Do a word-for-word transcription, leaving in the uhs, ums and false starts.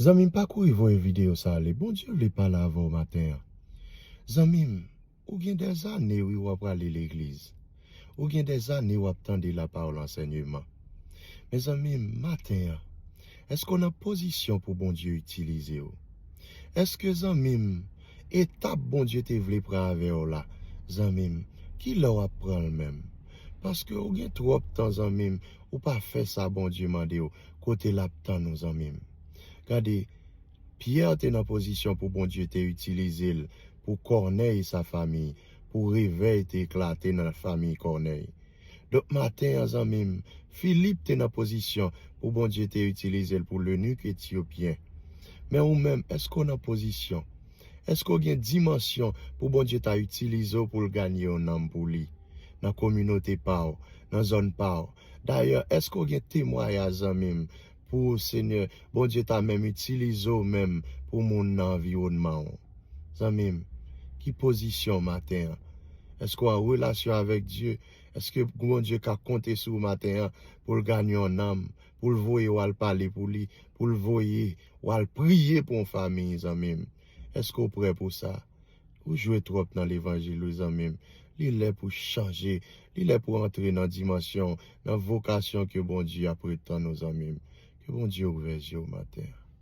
Zanmi m, pa kouri voye videyo sa ale. Bondye vle pale avè w maten an. Zanmi m, ou gen dèzane wi w ap prale legliz. Ou gen dèzane w ap tande lapawòl ansèyman. Men zanmi m, maten an, èske w nan pozisyon pou Bondye itilize w? Èske zanmi m, etap Bondye te vle pran avè w la, zanmi m, kilè w ap pran l menm? Paske ou gen twòp tan zanmi m, ou pa fè sa Bondye mande w, kote l ap tann ou zanmi m. Gade, Pyè te nan pozisyon pou Bondye te itilize l pou Kònèy sa fanmi, pou revèy te eklate nan fanmi Kònèy. Donk maten an zanmi m, Filip te nan pozisyon pou Bondye te itilize l pou lenik etyopyen. Men ou menm, èske w nan pozisyon? Èske w gen dimansyon pou Bondye ta itilize w pou l ganye yon nanm pou li? Nan kominote pa w, nan zòn pa w. Dayè, èske w gen temwayaj zanmi m pou Senyè Bondye ta menm itilize w menm pou moun nan anviwònman w? Zanmi m, ki pozisyon w maten an? Èske w an relasyon avèk Dye? Èske Bondye ka konte sou w maten an pou l ganye yon nanm, pou l voye w al pale pou li, pou l voye w al priye pou yon fanmi, zanmi m? Èske w prè pou sa? Ou jwe twòp nan levanjil wi zanmi m. Li lè pou chanje. Li lè pou antre nan dimansyon, nan vokasyon ke Bondye ap ret tann ou zanmi m. Ke Bondye ouvè zye w maten an.